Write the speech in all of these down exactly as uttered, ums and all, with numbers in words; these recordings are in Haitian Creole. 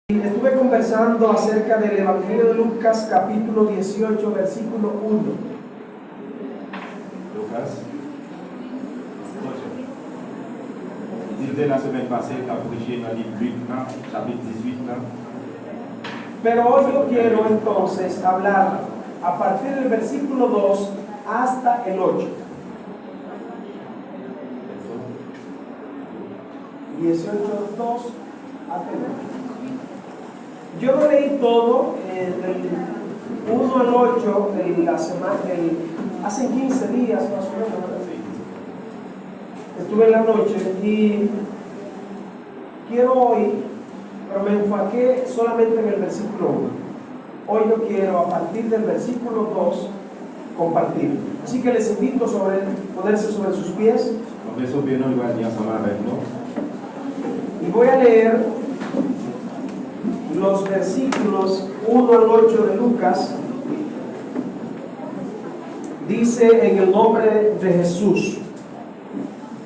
Y estuve conversando acerca del Evangelio de Lucas, capítulo dieciocho, versículo uno. Lucas. Di l te la semèn pase, l t ap preche nan liv Lik lan, chapit dizuit lan. Pero hoy yo quiero entonces hablar a partir del versículo dos hasta el ocho. Dieciocho dos hasta el ocho. Yo lo leí todo, eh, del uno al ocho, de la semana, del, hace quince días más o menos, ¿verdad? Estuve en la noche y quiero hoy, pero me enfoqué solamente en el versículo uno. Hoy yo quiero, a partir del versículo dos, compartir. Así que les invito sobre, ponerse sobre sus pies. Mwen fè sou pye nou, li pral li ansanm avèk nou. Y voy a leer los versículos uno al ocho de Lucas. Dice en el nombre de Jesús.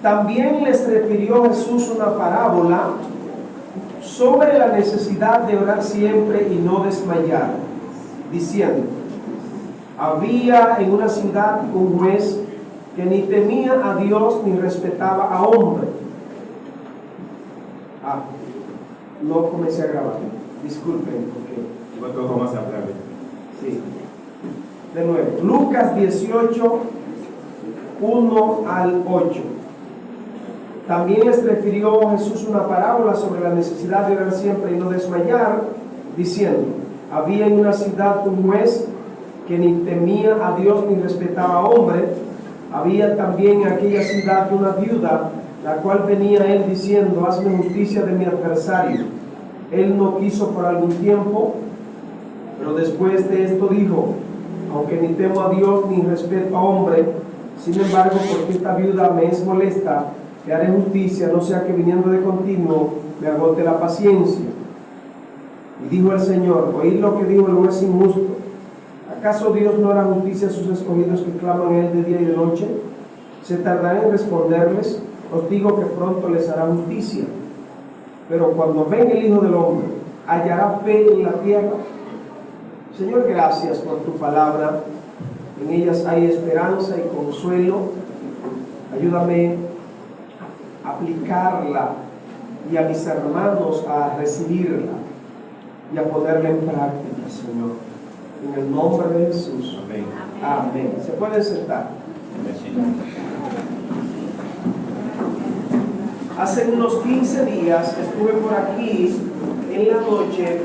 También les refirió Jesús una parábola sobre la necesidad de orar siempre y no desmayar, diciendo: Había en una ciudad un juez que ni temía a Dios ni respetaba a hombre. Ah, no comencé a grabar. Disculpen, porque... Li poko kòmanse ap grave. Sí. De nuevo, Lucas dieciocho, uno al ocho. También les refirió Jesús una parábola sobre la necesidad de orar siempre y no desmayar, diciendo: Había en una ciudad un juez que ni temía a Dios ni respetaba a hombre. Había también en aquella ciudad una viuda, la cual venía a él diciendo: Hazme justicia de mi adversario. Él no quiso por algún tiempo, pero después de esto dijo: Aunque ni temo a Dios ni respeto a hombre, sin embargo, porque esta viuda me es molesta, le haré justicia, no sea que viniendo de continuo me agote la paciencia. Y dijo el Señor: Oíd lo que dijo el juez injusto. ¿Acaso Dios no hará justicia a sus escogidos que claman a Él de día y de noche? ¿Se tardará en responderles? Os digo que pronto les hará justicia. Pero cuando venga el Hijo del Hombre, ¿hallará fe en la tierra? Señor, gracias por tu palabra. En ellas hay esperanza y consuelo. Ayúdame a aplicarla y a mis hermanos a recibirla y a ponerla en práctica, Señor. En el nombre de Jesús. Amén. Amén. Se pueden sentar. Mèsi. Hace unos quince días estuve por aquí en la noche.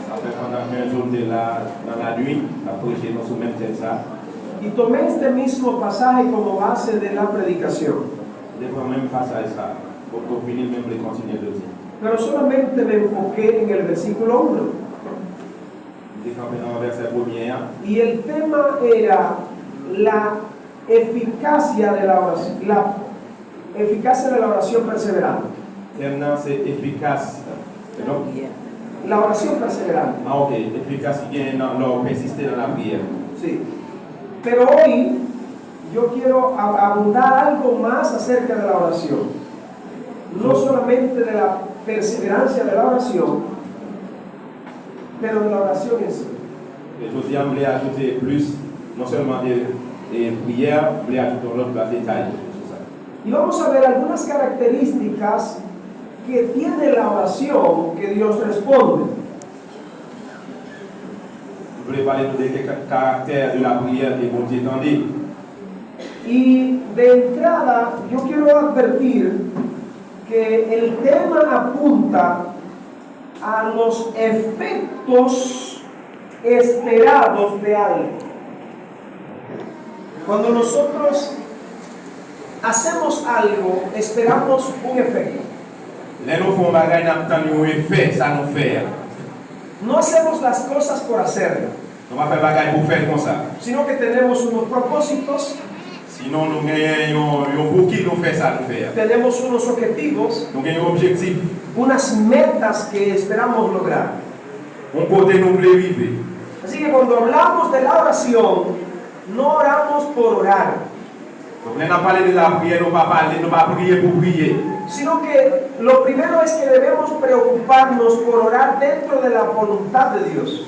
Sa fè pandan kenz jou m te la nan lannuit, n ap preche nou sou menm tèm sa. Y tomé este mismo pasaje como base de la predicación. M te pran menm pasaj sa, potko fini l, men m vle kontinye l jodi. Pero solamente me enfoqué en el versículo uno. M te kanpe nan vèsè premye a. Y el tema era la eficacia de la oración, la eficacia de la oración perseverante. Tèm nan se efikas. Se non? La oración perseverante. Ah, ok. Efikas ki genyen nan lè w pèsiste nan lapriyè. Sí. Pero hoy yo quiero a- abundar algo más acerca de la oración. No solamente de la perseverancia de la oración, pero de la oración en sí. E jodi a, m vle ajoute plis, non sèlman de, de priyè, m vle ajoute yon lòt bagay detay sou sa. Y vamos a ver algunas características que tiene la oración que Dios responde. M vle pale nou de kèk karaktè de lapriyè ke Bondye tande. Y de entrada, yo quiero advertir que el tema apunta a los efectos esperados de algo. Cuando nosotros hacemos algo, esperamos un efecto. Lè nou fè yon bagay, n ap tann yon efè sa nou fè a. No hacemos las cosas por hacerlas, Nou pa fè bagay pou fè l konsa. Sino que tenemos unos propósitos, Sinon, nou genyen yon, yon pouki nou fè sa nou fè a. Tenemos unos objetivos, Nou gen yon objektif, unas metas que esperamos lograr. Yon kote nou vle rive. Así que cuando hablamos de la oración, no oramos por orar, Donk, lè n ap pale de lapriyè, nou pa pale, nou pa priye pou priye. Sino que lo primero es que debemos preocuparnos preocuparnos por orar dentro de la voluntad de Dios.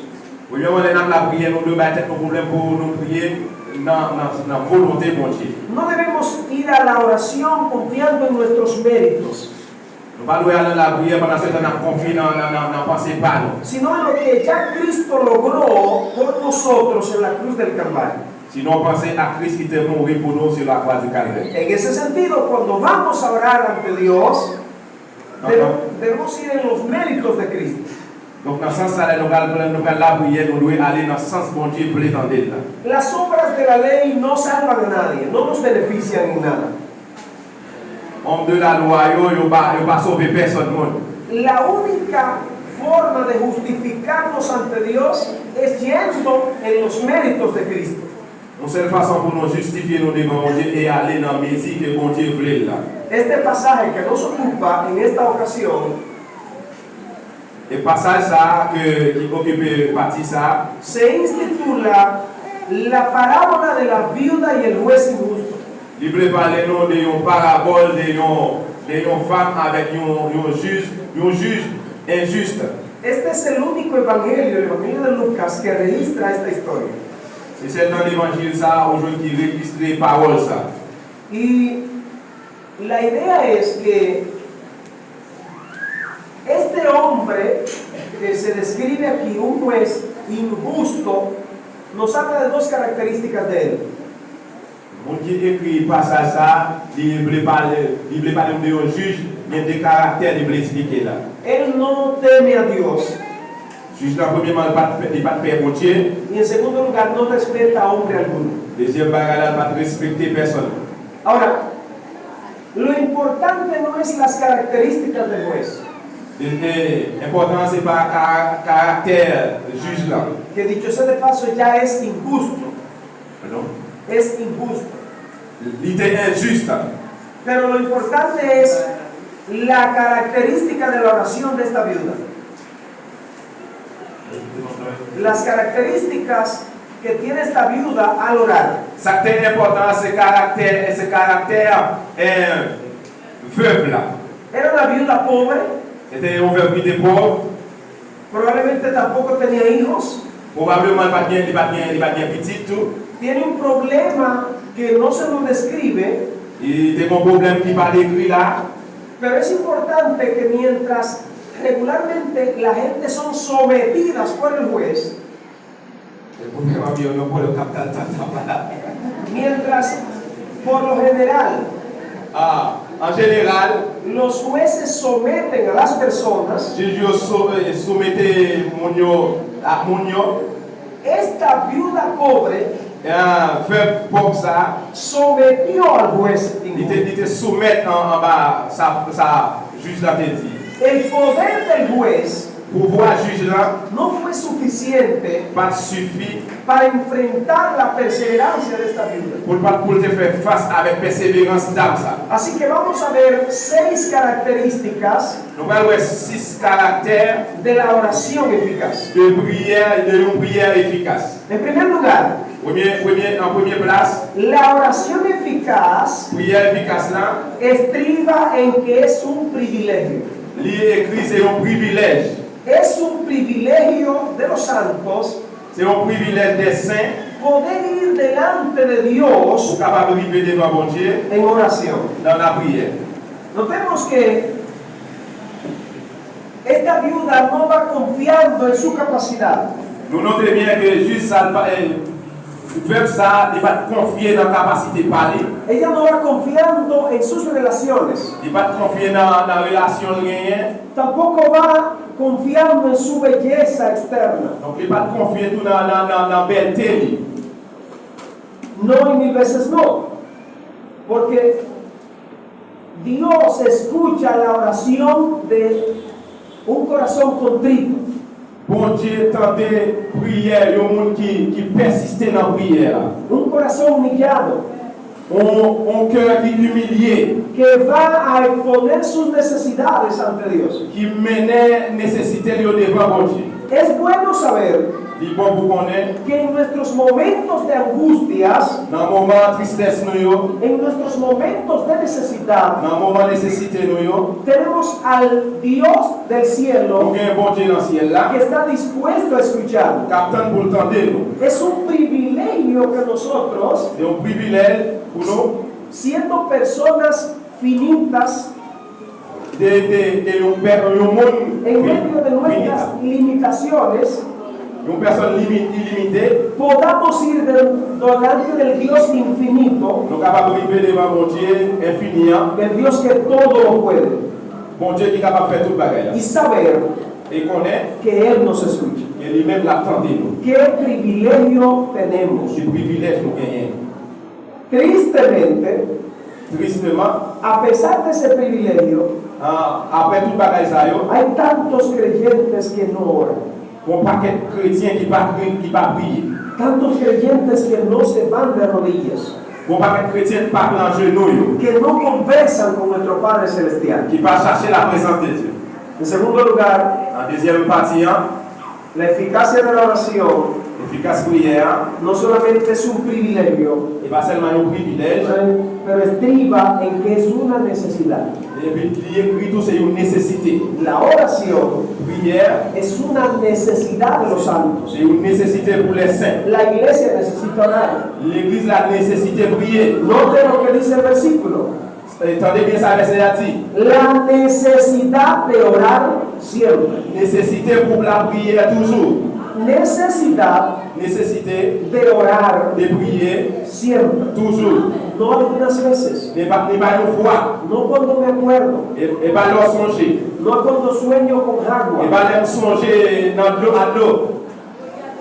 Premyèman, lè n ap lapriyè, nou dwe bay tèt nou pwoblèm pou nou priye nan, nan, nan volonte Bondye. No debemos ir a la oración confiando en nuestros méritos, Nou pa dwe al nan lapriyè pandan se tan n ap konfye nan, nan, nan, nan panse pa nou. Sino en lo que ya Cristo logró por nosotros en la cruz del Calvario. Sinon, panse a Kris ki te mouri pou nou sou lakwa di Kalvè. En ese sentido, cuando vamos a orar ante Dios, debemos ir en los méritos de Cristo. Donk, nan sans sa, lè nou pral, nou pral lapriyè, nou dwe ale nan sans Bondye vle tande l la. Las obras de la ley no salvan a nadie, no nos benefician en nada. Òm de lalwa yo, yo pa, yo pa sove pèsòn moun. La única forma de justificarnos ante Dios es yendo en los méritos de Cristo. Yon sèl fason pou nou jistifye nou devan Bondye e ale nan mezi ke Bondye vle l la. Este pasaje que nos ocupa en esta ocasión E pasaj sa a ke, ki okipe pati sa a, se intitula La parábola de la viuda y el juez injusto. Li vle pale nou de yon parabòl de yon, de yon fanm avèk yon, yon jij, yon jij enjis. Este es el único evangelio, el evangelio de Lucas, que registra esta historia. Se sèl nan levanjil sa a ou jwenn ki rejistre pawòl sa. Y la idea es que este hombre que se describe aquí, un juez injusto, nos habla de dos características de él. Moun ki ekri pasaj sa a, li vle pale, li vle pale nou de yon jij, men de karaktè li vle esplike la. Él no teme a Dios. Jij la, premyèman, li pa t, li pa t pè Bondye. Y en segundo lugar, no respeta a hombre alguno. Dezyèm bagay la, li pa t respekte pèsonn. Ahora, lo importante no es las características del juez. E, e, enpòtan an se pa kara-, karaktè jij la. Que dicho sea de paso, ya es injusto. Non? Es injusto. Li te enjis. Pero lo importante es la característica de la oración de esta viuda. Las características que tiene esta viuda al orar. Sa k te enpòtan an se karaktè, se karaktè eh, vèv la. Era una viuda pobre, Se te yon vèv ki te pòv. Probablemente tampoco tenía hijos. Pwobableman li pa t gen, li pa t gen, li pa t gen pitit tou. Tiene un problema que no se nos describe, Li te gen yon pwoblèm ki pa dekri la. Pero es importante que mientras regularmente la gente son sometidas por el juez, E pwoblèm ap yo nan pwoblèm k ap tal tal tal la. Mientras, por lo general, Ah, an jeneral, los jueces someten a las personas, jij yo sou, eh, soumete moun yo ak moun yo. Esta viuda pobre Ah, vèv pòv sa, sometió al juez li te, injusto. Li te soumèt an, anba sa, sa jij la te di. El poder del juez Pouvwa jij la no fue suficiente pa t sifi para enfrentar la perseverancia de esta viuda. Pou l pa, pou l te fè fas avèk pèseverans dam sa. Así que vamos a ver seis características Nou pral wè sis karaktè de la oración eficaz. De priyè, de yon priyè efikas. En primer lugar, Premye, premye, an premye plas, la oración eficaz priyè efikas la, estriba en que es un privilegio. Li ekri se yon privilèj. Es un privilegio de los santos Se yon privilèj dè sen poder ir delante de Dios pou kapab rive devan Bondye en oración. Nan lapriyè. Notemos que esta viuda no va confiando en su capacidad. Nou note byen ke jij sa, eh, vèv sa, li pa t konfye nan kapasite pa li. Ella no va confiando en sus relaciones. Li pa t konfye nan, nan relasyon l genyen. Tampoco va confiando en su belleza externa. Donk, li pa t konfye tou nan, nan, nan, nan bèlte li. No, y mil veces no. Porque Dios escucha la oración de un corazón contrito. Bondye tande priyè yon moun ki, ki pèsiste nan priyè a. Un corazón humillado. On, on kè ki imilye. Que va a exponer sus necesidades ante Dios. Ki mennen nesesite l yo devan Bondye. Es bueno saber Li bon pou konnen. Que en nuestros momentos de angustias, nan moman tristès nou yo, en nuestros momentos de necesidad, nan moman nesesite nou yo, tenemos al Dios del cielo, nou gen Bondye nan syèl la, que está dispuesto a escuchar, k ap tann pou l tande nou. Es un privilegio que nosotros, se yon privilèj pou nou, siendo personas finitas, de, de, de yon pè, yon moun en medio de nuestras limitaciones, yon pèsòn limi-, ilimite, podamos ir de-, delante del Dios infinito, nou kapab rive devan Bondye enfini an, el Dios que todo lo puede, Bondye ki kapab fè tout bagay la, y saber, e konnen, que Él nos escucha, ke li menm l ap tande nou. Qué privilegio tenemos. Ki privilèj nou genyen. Tristemente, tristeman, a pesar de ese privilegio, a, apre tout bagay sa yo, hay tantos creyentes que no oran. Gon pakèt kretyen ki pa pri-, ki pa priye. Tantos creyentes que no se van de rodillas. Gon pakèt kretyen ki pa pran jenou yo. Que no conversan con nuestro Padre Celestial. Ki pa chache la présence de Dieu. En segundo lugar, nan dezyèm pati an, la eficacia de la oración, efikas priyè a, no solamente es un privilegio, e pa sèlman yon privilèj, pero estriba en que es una necesidad. Epi li ekri tou se yon nesesite. La oración, priyè, es una necesidad de los santos. Se yon nesesite pou lè sen. La iglesia necesita orar. Legliz la nesesite priye. Note lo que dice el versículo. E tande byen sa vèsè a di. La necesidad de orar siempre. Nesesite pou lapriyè toujou. Necesidad, nesesite, de orar, de priye, siempre, toujou. No algunas veces. E pa, e pa yon fwa. No cuando me acuerdo. E, e pa lè w sonje. No cuando sueño con agua. E pa lè m sonje nan dlo, a dlo.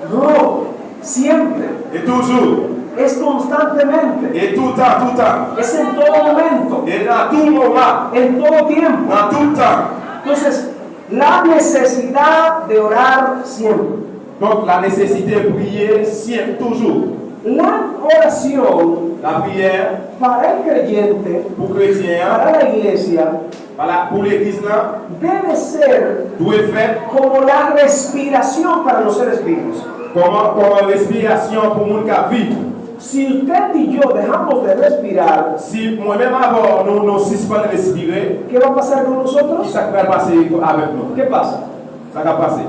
No, siempre. E toujou. Es constantemente. E toutan, toutan. Es en todo momento. E nan tout moman. En todo tiempo. Nan tout tan. Entonces, la necesidad de orar siempre. Donk, la nesesite priye siempre, toujou. La oración, lapriyè, para el creyente, pou kretyen an, para la iglesia, Vwala, pou legliz lan, debe ser, dwe fèt, como la respiración para los seres vivos. Kòman, kòman respirasyon pou moun k ap viv. Si usted y yo dejamos de respirar, si mwen menm avè w, nou, nou sispann respire, ¿qué va a pasar con nosotros? Kisa k pral pase avèk nou? ¿Qué pasa? Sa k ap pase?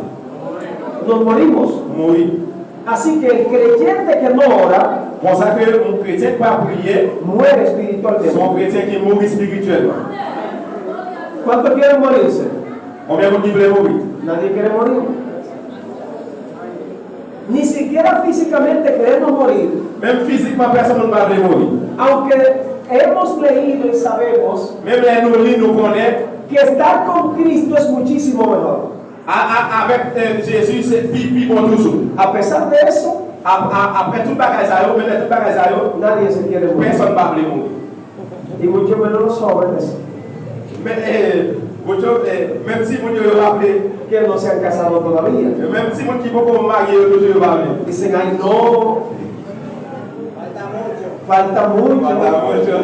Nos morimos. Mouri. Así que el creyente que no ora, konsa ke yon kretyen k pa priye, muere espiritualmente. Se yon kretyen ki mouri espirityèlman. ¿Cuántos quieren morirse? Konbyen moun ki vle mouri? Nadie quiere morir. Ni siquiera físicamente queremos morir. Menm fizikman, pèsonn moun pa vle mouri. Aunque hemos leído y sabemos, menm lè nou li, nou konnen, que estar con Cristo es muchísimo mejor. A, a, avèk, eh, Jezi, se pi, pi bon toujou. A pesar de eso, a, a, apre tout bagay sa yo, menm lè tout bagay sa yo, nadie se quiere morir. Pèsonn pa vle mouri. Y muchos menos los jóvenes. Men, eh, mucho, eh, menm timoun yo, yo pa vle. Que no se han casado todavía. Menm timoun ki poko marye yo toujou, yo pa vle. Dicen, "Ay, no. Falta mucho. Falta mucho."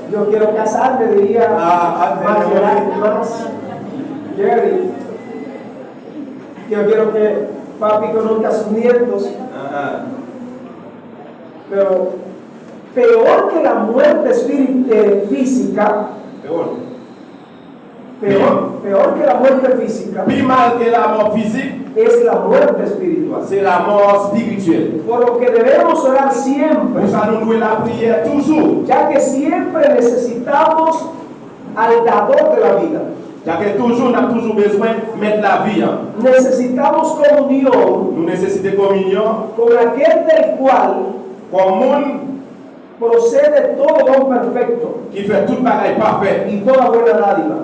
Yo quiero casarme", diría, ah, ah, "más grande, más Jerry. Yo quiero que papi conozca a sus nietos." Ah, ah. Pero peor que la muerte espíritu, eh, física, peor. Peor, peor que la muerte física, pi mal ke lamò fizik, es la muerte espiritual. Se lamò espirityèl. Por lo que debemos orar siempre, pou sa, nou dwe lapriyè toujou. Ya que siempre necesitamos al dador de la vida. Paske toujou, n ap toujou bezwen mèt lavi an. Necesitamos comunión, nou nesesite kominyon, con aquel del cual, kon moun, procede todo don perfecto, ki fè tout bagay pafè, y toda buena dádiva,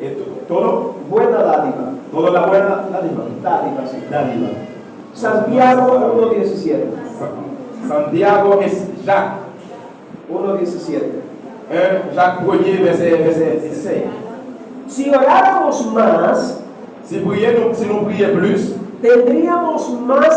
e to-, todo, buena dádiva, toda la buena dádiva, dádiva, sí, dádiva. Santiago uno diecisiete. Sa-, Santiago es Jak. Uno diecisiete. En Jak premye, vèsè, vèsè disèt. Si oráramos más, si priye nou, si nou priye plis, tendríamos más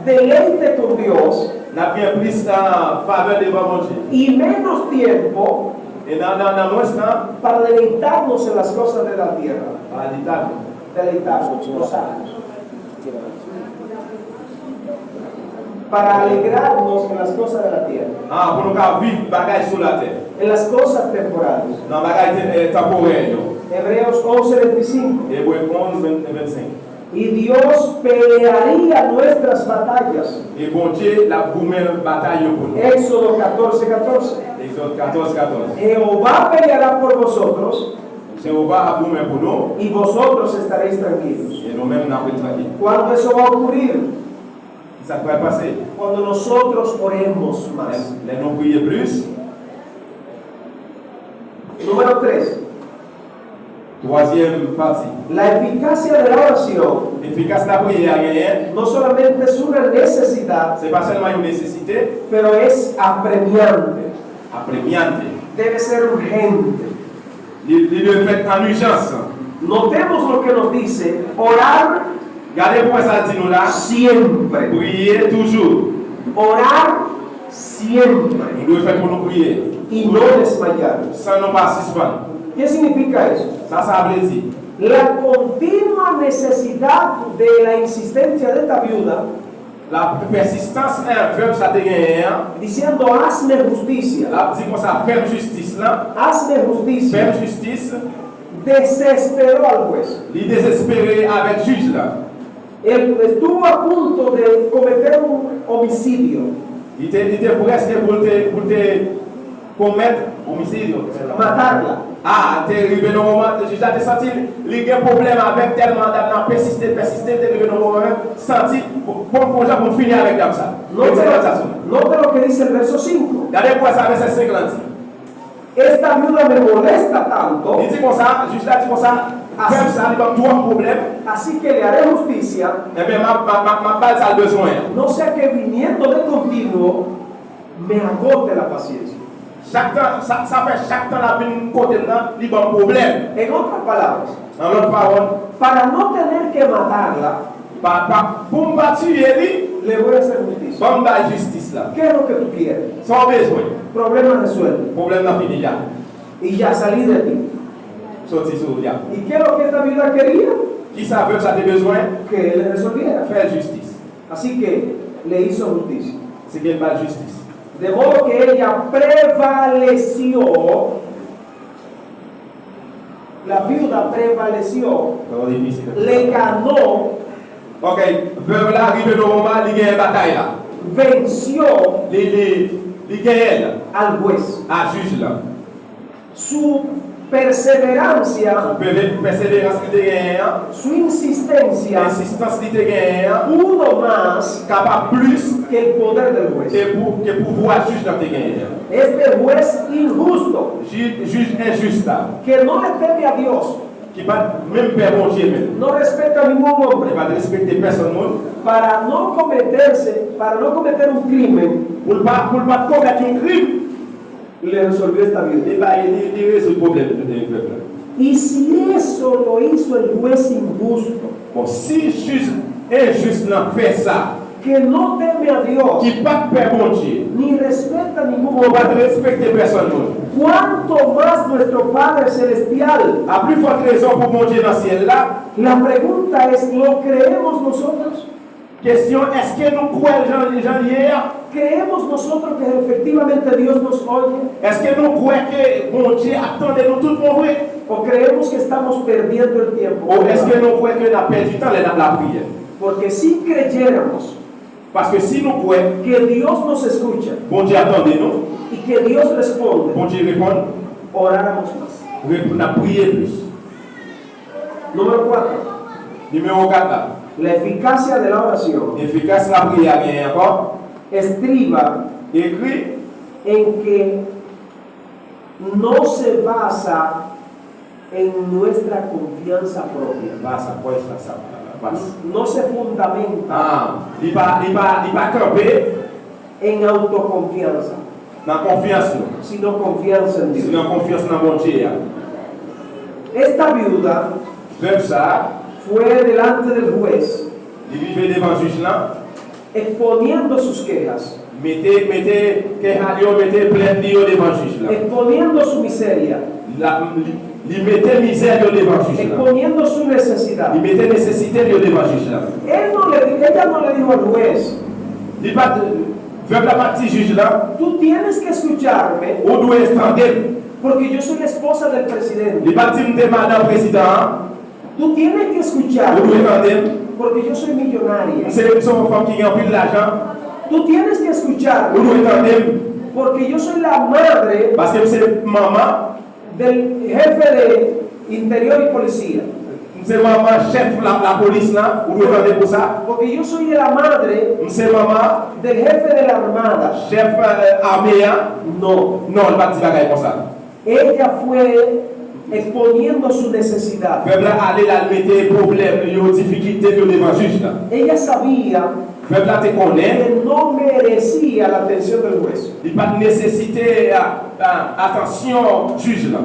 deleite con Dios, n ap gen plis, ah, favè devan Bondye, y menos tiempo, e nan, nan, nan mwens tan, para deleitarnos en las cosas de la tierra. Para deleitarnos. Deleitarnos, gozarnos. para alegrarnos en las cosas de la tierra, Ah, pou nou ka viv bagay sou latè, en las cosas temporales. Nan bagay te- eh, tanporè yo. Hebreos once veinticinco. Ebre onz, vennsenk. Y Dios pelearía nuestras batallas. E Bondye l ap goumen batay yo pou nou. Éxodo catorce catorce. Egzòd katòz katòz. Jehová peleará por vosotros Jewova ap goumen pou nou, y vosotros estaréis tranquilos. E nou menm n ap ret trankil. ¿Cuándo eso va a ocurrir? Kisa k pral pase? Cuando nosotros oremos más. Lè, lè nou priye plis. Número tres. Twazyèm pati. La eficacia de la oración Efikas lapriyè a genyen. No solamente es una necesidad, Se pa sèlman yon nesesite, pero es apremiante. Apremiante. Debe ser urgente. Li, li dwe fèt an ijans. Notemos lo que nos dice, orar Gade pou wè sa l di nou la. Siempre. Priye toujou. Orar siempre. Nou dwe fè pou nou priye. Y no desmayar. San nou pa sispann. ¿Qué significa eso? Sa sa vle di? La continua necesidad de la insistencia de esta viuda La pèsistans, eh, vèv sa te genyen an. Diciendo, hazme justicia. L ap di konsa, fè m jistis lan. Hazme justicia. Fè m jistis. Desesperó al juez. Li dezespere avèk jij la. Él estuvo a punto de cometer un homicidio. Li te, li te prèske pou l te, pou l te komèt omisid. Matarla. A, te rive nan moman, jij la te santi li gen pwoblèm avèk tèlman dam nan pèsiste, pèsiste, te rive nan moman menm, santi, bon, bon, bon jan pou m fini avèk dam sa. Note lo, note lo que dice el verso cinco. Gade pou wè sa vèsè senk lan di. Esta viuda me molesta tanto, Li di konsa, jij la di konsa, vèv sa li ban m twòp pwoblèm. Así que le haré justicia. Ebyen, m ap, m ap, m ap, m ap ba l sa l bezwen an. No sea que viniendo de continuo me agote la paciencia. Chak tan, sa, sa fè chak tan l ap vin kote m nan, li ban m pwoblèm. En otras palabras, An lòt pawòl, para no tener que matarla, pa, pa, pou m pa tiye li, le voy a hacer justicia. Ban m ba l jistis la. ¿Qué es lo que tú quieres? Sa w bezwen? Problema resuelto. Pwoblèm nan fini dja. Y ya salí de ti. Soti sou ou dja. ¿Y qué es lo que esta viuda quería? Kisa vèv sa te bezwen? Que él le resolviera. Fè l jistis. Así que le hizo justicia. Se ke l ba l jistis. De modo que ella prevaleció, la viuda prevaleció, Pawòl difisil. Le ganó. Ok, vèv la rive nan moman li genyen batay la. Venció Li, li, li genyen l. Al juez. A jij la. Su perseverancia, Pève-, pèseverans li te genyen an, su insistencia, ensistans li te genyen an, pudo más kapab plis que el poder del juez. Ke pou, ke pouvwa jij la te genyen an. Este juez injusto, Jij, jij enjis la, que no le teme a Dios, ki pa t menm pè Bondye menm, no respeta a ningún hombre, li pa t respekte pèsonn moun, para no cometerse, para no cometer un crimen, pou l pa, pou l pa t komèt yon krim, le resolvió esta viuda. Li bay, li, li rezoud pwoblèm, eh, vèv la. Y si eso lo hizo el juez injusto, Bon, si jij enjis lan fè sa, que no teme a Dios, ki pa t pè Bondye, ni respeta a ningún hombre, ki pa t respekte pèsonn moun, cuánto más nuestro Padre Celestial. A pli fòt rezon pou Bondye nan syèl la. La pregunta es, ¿lo creemos nosotros? Kesyon, èske nou kwè l jan, jan l ye a? ¿Creemos nosotros que efectivamente Dios nos oye? Èske nou kwè ke Bondye ap tande nou tout bon vre? ¿O creemos que estamos perdiendo el tiempo? O èske nou kwè ke n ap pèdi tan lè n ap lapriyè? Porque si creyéramos Paske si nou kwè que Dios nos escucha Bondye ap tande nou, y que Dios responde, Bondye reponn, oráramos más. Rep-, n ap priye plis. Número cuatro. Nimewo kat la. La eficacia de la oración Efikas lapriyè a genyen ankò. Estriba Ekri en que no se basa en nuestra confianza propia. Basa, kwè sa, sa, basa. No se fundamenta Ah, li pa, li pa, li pa kanpe en autoconfianza, nan konfyans nou, sino confianza en Dios. Sinon konfyans nan Bondye a. Esta viuda Vèv sa a, fue delante del juez, li rive devan jij lan, exponiendo sus quejas, mete, mete keha li yo, mete plent li yo devan jij lan, exponiendo su miseria, la, li, li mete mizè li yo devan jij lan, exponiendo su necesidad. Li mete nesesite li yo devan jij lan. Él no le, ella no le dijo al juez, Li pa t, vèv la pa t di jij la, Tú tienes que escucharme ou dwe tande m. Porque yo soy la esposa del presidente. Li pa t di m te madan prezidan an. Tú tienes que escucharme. Ou dwe tande m. Porque yo soy millonaria. M se, m se yon fanm ki gen anpil lajan. Tú tienes que escucharme. Ou dwe tande m. Porque yo soy la madre Paske m se manman del jefe de interior y policía. M se manman chèf la, lapolis la, ou dwe tande pou sa. Porque yo soy la madre M se manman del jefe de la armada. Chèf, eh, ame a. No. Non, li pa t di bagay konsa. Ella fue exponiendo su necesidad. Vèv la ale, l al mete pwoblèm li yo, difikilte l yo devan jij la. Ella sabía Vèv la te konnen que no merecía la atención del juez. Li pa t nesesite, a, a, atansyon jij la.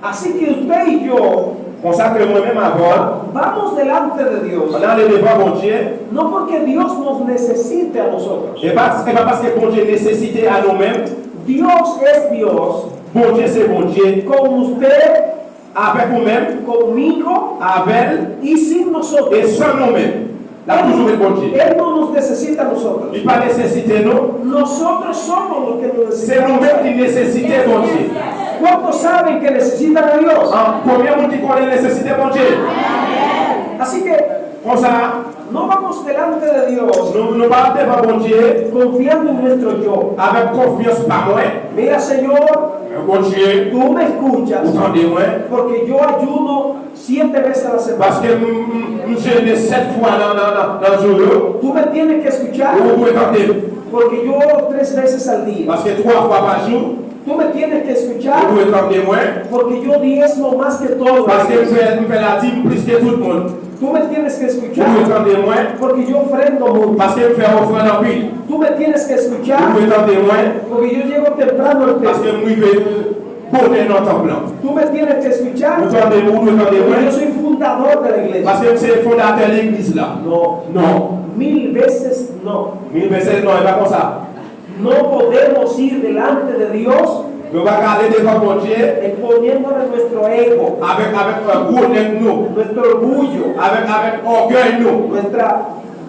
Así que usted y yo Konsa ke mwen menm avè w, vamos delante de Dios, ann ale devan Bondye, no porque Dios nos necesite a nosotros. E pa, e pa paske Bondye nesesite a nou menm. Dios es Dios Bondye se Bondye con usted, avèk ou menm, conmigo avè l, y sin nosotros. E san nou menm. L ap toujou ret Bondye. Él no nos necesita a nosotros. Li pa nesesite nou. Nosotros somos los que lo necesitamos. Se nou menm ki nesesite Bondye. ¿Cuántos saben que necesitan a Dios? An, konbyen moun ki konnen nesesite Bondye? Así que Konsa, no vamos delante de Dios nou, nou pa devan Bondye confiando en nuestro yo. Avèk konfyans pa mwen. Mira, Señor, Bondye, tú me escuchas, ou tande mwen. Porque yo ayuno siete veces a la semana. Paske m, m, m jene sèt fwa nan, nan, nan, nan jou yo. Tú me tienes que escuchar. Ou dwe tande m. Porque yo oro tres veces al día. Paske twa fwa pa jou. Tú me tienes que escuchar. Ou dwe tande mwen. Porque yo diezmo más que todo. Paske m fè, m fè ladim plis ke tout moun. Tú me tienes que escuchar. Ou dwe tande mwen. Porque yo ofrendo mucho. Paske m fè ofrann anpil. Tú me tienes que escuchar. Ou dwe tande mwen. Porque yo llego temprano al templo. Paske m rive bonè nan tanp lan. Tú me tienes que escuchar. Ou tande, ou dwe tande mwen. Porque yo soy fundador de la iglesia. Paske m se fondatè legliz la. No. Non. Mil veces no. Mil veces non, e pa konsa. No podemos ir delante de Dios. Nou pa ka ale devan Bondye exponiendo nuestro ego, avèk, avèk, eh, gwonèt nou, nuestro orgullo, avèk, avèk ògèy nou, nuestra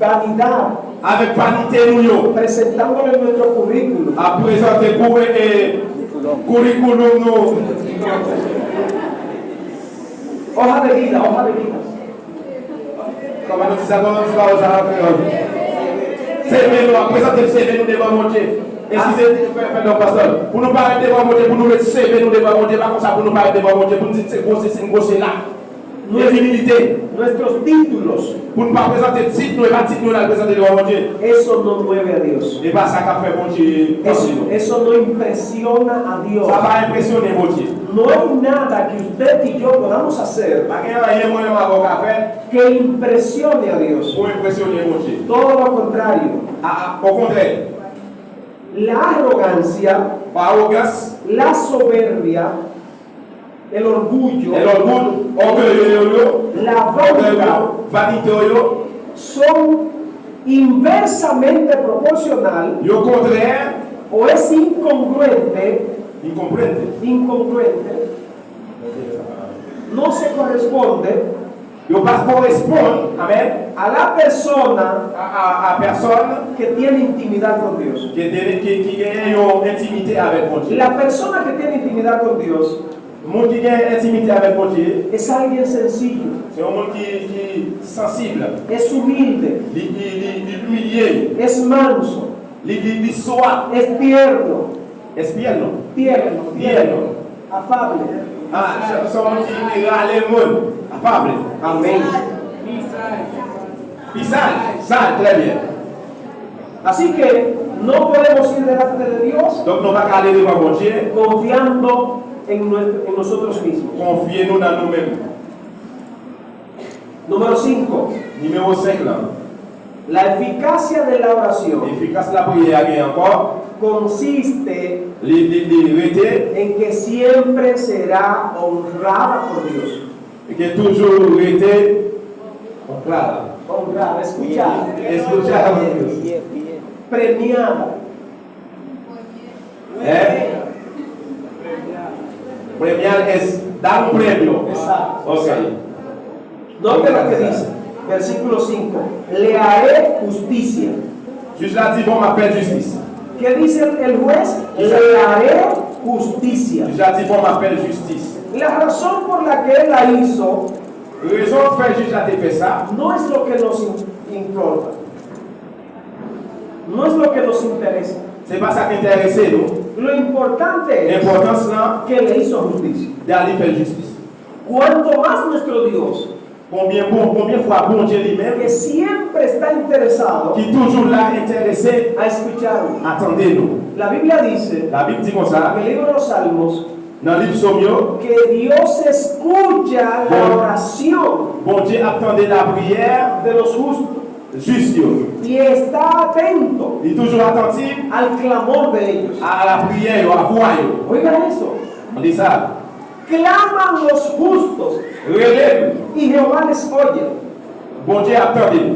vanidad, avèk vanite nou yo, presentándole nuestro currículum, ap prezante kou-, eh, kourikoulòm nou. Hoja de vida, hoja de vida. Kòman nou di sa, kòman nou di pawòl sa an kreyòl? Seve nou, ap prezante seve nou devan Bondye. Eskize, fè, fè non, pastè. Pou nou parèt devan Bondye, pou nou met seve nou devan Bondye, pa konsa pou nou parèt devan Bondye, pou nou di se gwo sesi, gwo sela. Epi imilite. Nuestros títulos. Pou nou pa prezante tit nou, e pa tit nou n al prezante devan Bondye. Eso no mueve a Dios. E pa sa k ap fè Bondye tande nou. Eso, eso no impresiona a Dios. Sa pa enpresyone Bondye. No hay nada que usted y yo podamos hacer. Pa gen anyen mwen menm avè w ka fè que impresione a Dios. Pou enpresyone Bondye. Todo lo contrario. A, a, okontrè. La arrogancia, pa awogans, la soberbia, el orgullo, el orgullo, ògèy yo, yo, la vanidad, ògèy yo, vanite yo, son inversamente proporcional, yo kontrè, o es incongruente, incongruente, incongruente, no se corresponde, yo pa koresponn, amèn, a la persona, a, a, a pèsòn, que tiene intimidad con Dios. Ki te, ki, ki genyen yon entimite avèk Bondye. La persona que tiene intimidad con Dios, moun ki gen entimite avèk Bondye, es alguien sencillo, se yon moun ki, ki sansib, es humilde, li, li, li, li imilye, es manso, li, li, li swa, es tierno, es tierno, tierno, tierno, afable. Ah, se, se yon moun ki, ki rale moun. Afable. Amén. Li saj. Li saj. Saj, trè byen. Así que no podemos ir delante de Dios, donk, nou pa ka ale devan Bondye, confiando en nuestro, en nosotros mismos, konfye nou nan nou menm. Número cinco. Nimewo senk lan. La eficacia de la oración, efikas lapriyè a gen ankò, consiste, li, li, li rete, en que siempre será honrada por Dios. Ke toujou rete honrada. Honrada, escuchada. Escuchada por Dios. Premiada. Eh? Premiar es dar un premio. Exacto. Ok. Note lo que dice, versículo cinco: "Le haré justicia." Jij la di, "Bon, m ap fè jistis." ¿Qué dice el juez? Le haré justicia. Jij la di, "Bon, m ap fè jistis." La razón por la que él la hizo Rezon k fè jij la te fè sa, no es lo que nos in- importa. No es lo que nos interesa. Se pa sa k enterese nou. Lo importante es Enpòtans lan, que le hizo justicia. Dali fè jistis. Cuanto más nuestro Dios, Konbyen bon, konbyen fwa Bondye li menm, que siempre está interesado ki toujou la enterese a escucharnos. A tande nou. La Biblia dice, Labib di konsa, en el libro de los Salmos, nan liv Sòm yo, que Dios escucha la oración Bondye ap tande lapriyè de los justos jis yo. Y está atento Li toujou atantif al clamor de ellos. A lapriyè yo, a vwa yo. Oigan eso. Tande sa. Claman los justos Rele m, y Jehová les oye. Bondye ap tande.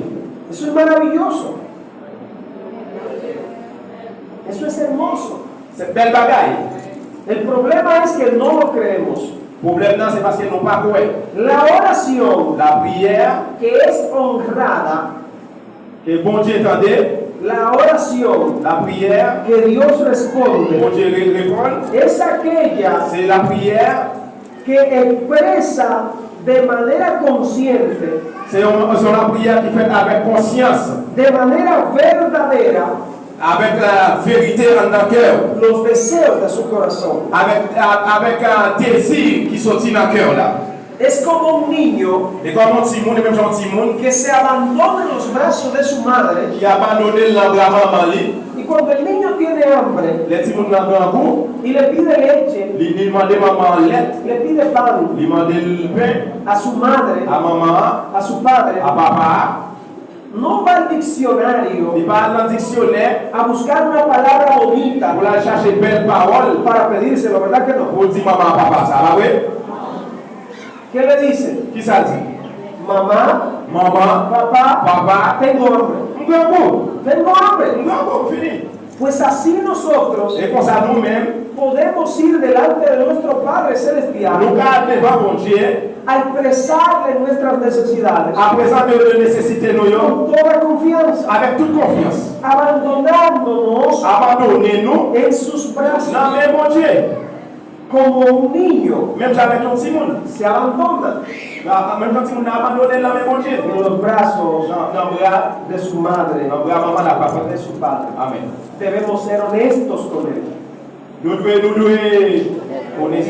Eso es maravilloso. Eso es hermoso. Se bèl bagay. El problema es que no lo creemos. Pwoblèm nan se paske nou pa kwè. La oración Lapriyè que es honrada, ke Bondye tande, la oración lapriyè que Dios responde, Bondye re- reponn, es aquella se lapriyè, que expresa de manera consciente, se yon, se yon lapriyè ki fèt avèk konsyans, de manera verdadera, avèk la verite anndan kè w, los deseos de su corazón. avèk, a- avèk a, dezi ki soti nan kè w la. Es como un niño E kòm yon timoun, e menm jan yon timoun que se abandona en los brazos de su madre ki abandone l nan bra manman li, y cuando el niño tiene hambre lè timoun nan grangou, y le pide leche, li, li mande manman an lèt, le pide pan li mande l pen a su madre, a manman an, a su padre, a papa a, no va al diccionario li pa al nan diksyonè a buscar una palabra bonita pou l al chache bèl pawòl para pedírselo, ¿verdad que no? Pou l di manman ak papa sa, pa vre? ¿Qué le dice? Kisa l di? Mamá, Manman, papá, papa, tengo hambre, m grangou, tengo hambre. M grangou, m fini. Pues así nosotros E konsa nou menm, podemos ir delante de nuestro Padre Celestial nou ka al devan Bondye a expresarle nuestras necesidades a prezante yo de nesesite nou yo con toda confianza, avèk tout konfyans, abandonándonos abandone nou en sus brazos, nan men Bondye, como un niño menm jan avèk yon timoun. se abandona Nan- Menm jan timoun nan abandone l nan men Bondye. en los brazos Nan, nan bra, de su madre, nan bra manman l ak papa. de su padre. Amen. Debemos ser honestos con Él. Nou dwe, nou dwe onès,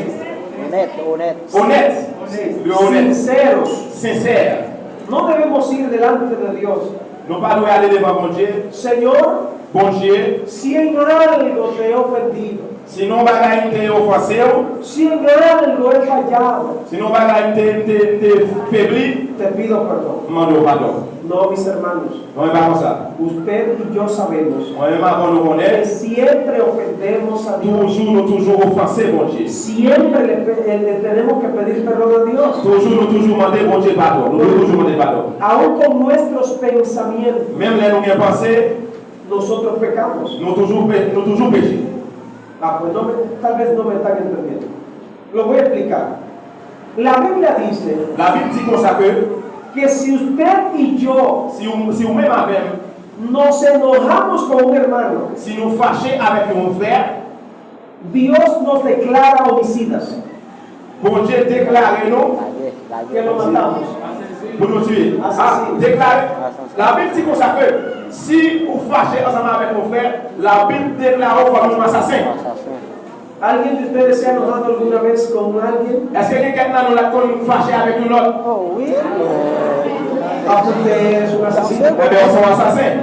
Onèt, onèt. Onèt. Sí, Dwe onèt. Sinceros. Sensè. No debemos ir delante de Dios. Nou pa dwe ale devan Bondye. Señor, Bondye, si en algo te he ofendido, si nan yon bagay m te ofanse w, si en algo he fallado, si nan yon bagay m te, m te, m te febli, te pido perdón. M mande w padon. No, mis hermanos, Non, e pa konsa. Usted y yo sabemos Mwen menm avan nou konnen, que siempre ofendemos a Dios. Toujou, nou toujou ofanse Bondye. Siempre le, pe- le tenemos que pedir perdón a Dios. Toujou, nou toujou mande Bondye padon. Nou dwe toujou mande padon. Aún con nuestros pensamientos, Menm lè nou gen panse, nosotros pecamos. Nou toujou, pe- nou toujou peche. Ah, pues no me- tal vez no me están entendiendo. Lo voy a explicar. La Biblia dice Labib di konsa ke que si usted y yo si ou, si ou menm avè m, nos enojamos con un hermano, si nou fache avèk yon frè, Dios nos declara homicidas. Bondye deklare nou Que lo matamos. Pou nou tiye. Ah, deklare. Labib di konsa ke si ou fache ansanm avèk yon frè, Labib deklare w kòm yon asasen. ¿Alguien de ustedes se ha enojado alguna vez con alguien? Èske gen kèk nan nou la konn fache avèk yon lòt? Oh wi. Ah, usted es un asesino. Ebyen, ou se yon asasen.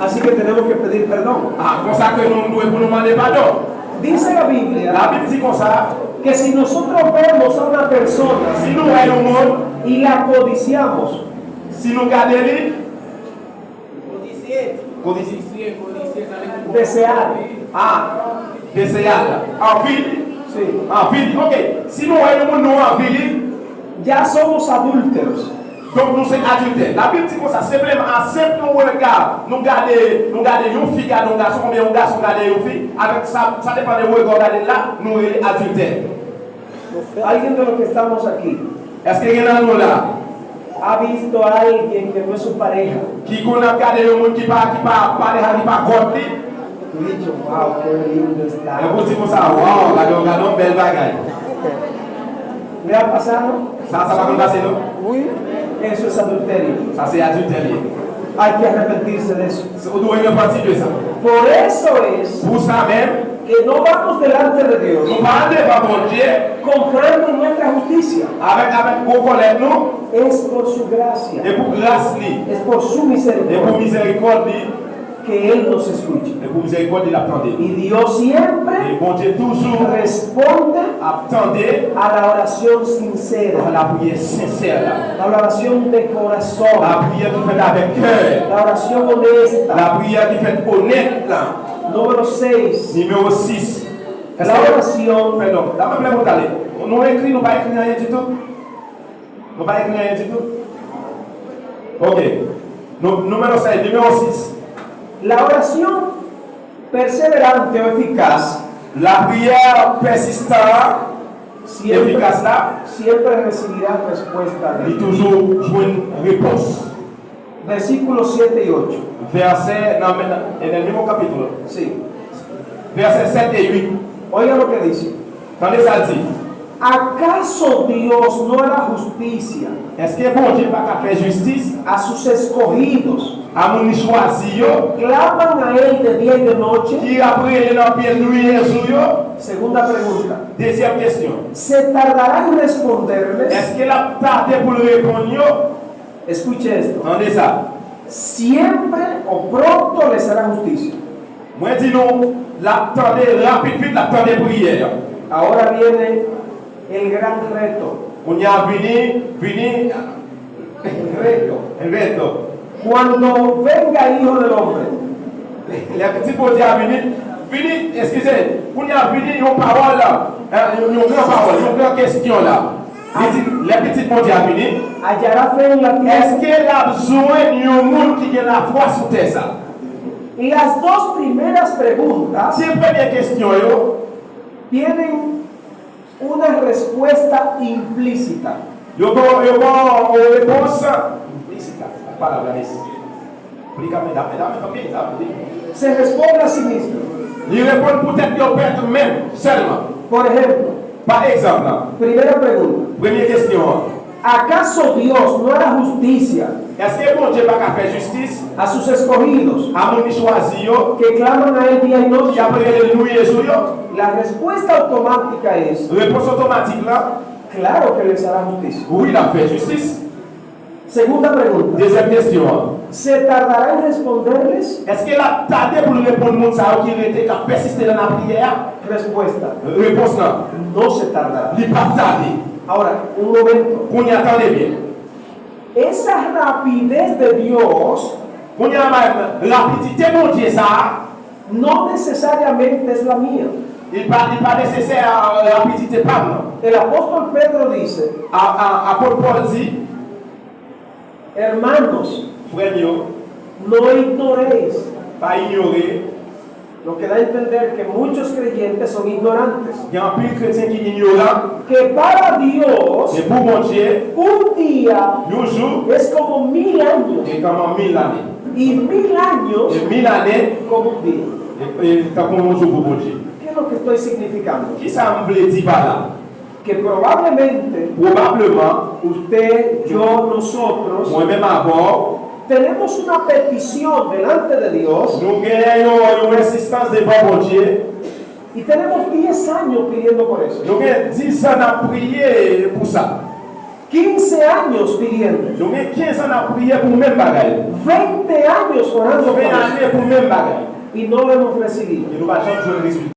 Así que tenemos que pedir perdón. Ah, konsa ke nou dwe pou nou mande padon. Dice la Biblia Labib di konsa, que si nosotros vemos a una persona si nou wè yon moun, y la codiciamos, si nou gade li, desear, ah, deseyal, anvi li, sí, anvi li. Ok, si nou wè yon moun, nou anvi li, ya somos adúlteros. Donk nou se adiltè. Labib di konsa, senpleman a senp yon rega, nou gade, nou gade yon fi gade yon gason, oubyen yon gason gade yon fi, avèk sa, sa depann de rega w gade l la, nou rele adiltè. Alguien de los que estamos aquí, Èske gen nan nou la? Ha visto a alguien que no es su pareja? Ki konn ap gade yon moun ki pa, ki pa, pa pareja, ki pa kòd li? Tú dicho, wow, qué lindo está. Epi w di konsa, waw, gade, gade yon bèl bagay. ¿Le ha pasado? Sa, sa pa konn pase, non? Eso es adulterio. Sa se adiltè li ye. Hay que arrepentirse de eso. Ou dwe repanti de sa. Por eso es Pou sa menm, que no vamos delante de Dios nou pa al devan Bondye confiando en nuestra justicia. avèk, avèk gwo kòlèt nou, Es por su gracia, e pou gras li, es por su e pou misericordia mizerikòd li, que Él nos escucha. e pou mizerikòd li l ap tande. Y Dios siempre E Bondye toujou responde ap tande a la oración sincera, lapriyè sensè la, a la oración de corazón, lapriyè ki fèt avèk kè, la oración honesta. lapriyè ki fèt onèt la. Número seis, Nimewo sis. la oración Pèdon, la mwen vle mwen tale. Nou ekri, nou pa ekri anyen ditou? Nou pa ekri anyen ditou? Ok. Nou, nimewo sèz, nimewo sis. La oración perseverante o eficaz Lapriyè pèsistan an, siempre, efikas la, siempre recibirá respuesta de li Dios. Toujou jwenn repons. Versículos siete y ocho. Vèsè nan men, en el mismo capítulo. Sí. Vèsè sèt e uit. Oiga lo que dice. Tande sa l di. ¿Acaso Dios no hará justicia Èske Bondye pa ka fè jistis a sus escogidos a moun li chwazi yo, que claman a Él de día y de noche? Ki ap rele nan pye nwi e jou yo? Segunda pregunta. Dezyèm kesyon. ¿Se tardará en responderles? Èske l ap tade pou l reponn yo? Escuche esto. Tande sa. Siempre o pronto les hará justicia. Mwen di nou, l ap tande rapid vit, l ap tande priyè a. Ahora viene el gran reto. Kounye a vini, vini, El reto. reto. Cuando venga el Hijo del Hombre, Lè Pitit Bondye a vini, vini, eskize, kounye a vini yon pawòl, en, yon, yon gran pawòl, yon gran kesyon la. Li di, lè Pitit Bondye a vini, ¿hallará fe en la tierra? Èske l ap jwenn yon moun ki gen lafwa sou tè sa? Y las dos primeras preguntas De premye kesyon yo, tienen una respuesta implícita. Yo ba, yo ba yon repons. Implícita, pa la, Blanis. Explícame, dame, dame, papi, dame, dime. Se responde a sí mismo. Li reponn pou tèt yo pèt menm, sèlman. Por ejemplo, Pa egzanp, la, primera pregunta, premye kesyon an. ¿Acaso Dios no hará justicia Èske Bondye pa ka fè jistis a sus escogidos a moun li chwazi yo, que claman a Él día y ki noche? ap rele l nwi e jou yo? La respuesta automática es, Repons otomatik la, claro que les hará justicia. Wi, l ap fè jistis. Segunda pregunta, Dezyèm kesyon an. ¿se tardará en responderles? Èske l ap tade pou l reponn moun sa yo ki rete, k ap pèsiste nan lapriyè a? Respuesta, Repons lan, no se tardará. Li p ap tade. Ahora, un momento. Kounye a, tande byen. Esa rapidez de Dios Kounye a menm, rapidite Bondye sa a, no necesariamente es la mía. Li pa, li pa nesesè a rapidite pa m nan. El apóstol Pedro dice, A, a, Apot Pòl di, hermanos, Frè m yo, no ignoréis. Pa inyore. Lo que da a entender que muchos creyentes son ignorantes. Gen anpil kretyen ki inyoran. Que para Dios E pou Bondye, un día yon jou es como mil años e kòman mil lane. Y mil años E mil ane como un día. e, e tankou yon jou pou Bondye. ¿Qué es lo que estoy significando? Kisa m vle di pa la? Que probablemente Pwobableman, usted, yo, nosotros mwen menm avè w, tenemos una petición delante de Dios nou gen yon, yon ensistans devan Bondye. Y tenemos diez años pidiendo por eso. Nou gen diz an n ap priye pou sa. Quince años pidiendo. Nou gen kenz an n ap priye pou menm bagay. Veinte años orando por Ven eso. Ane pou menm bagay. Y no lo hemos recibido. E nou pa janm jwenn rezilta.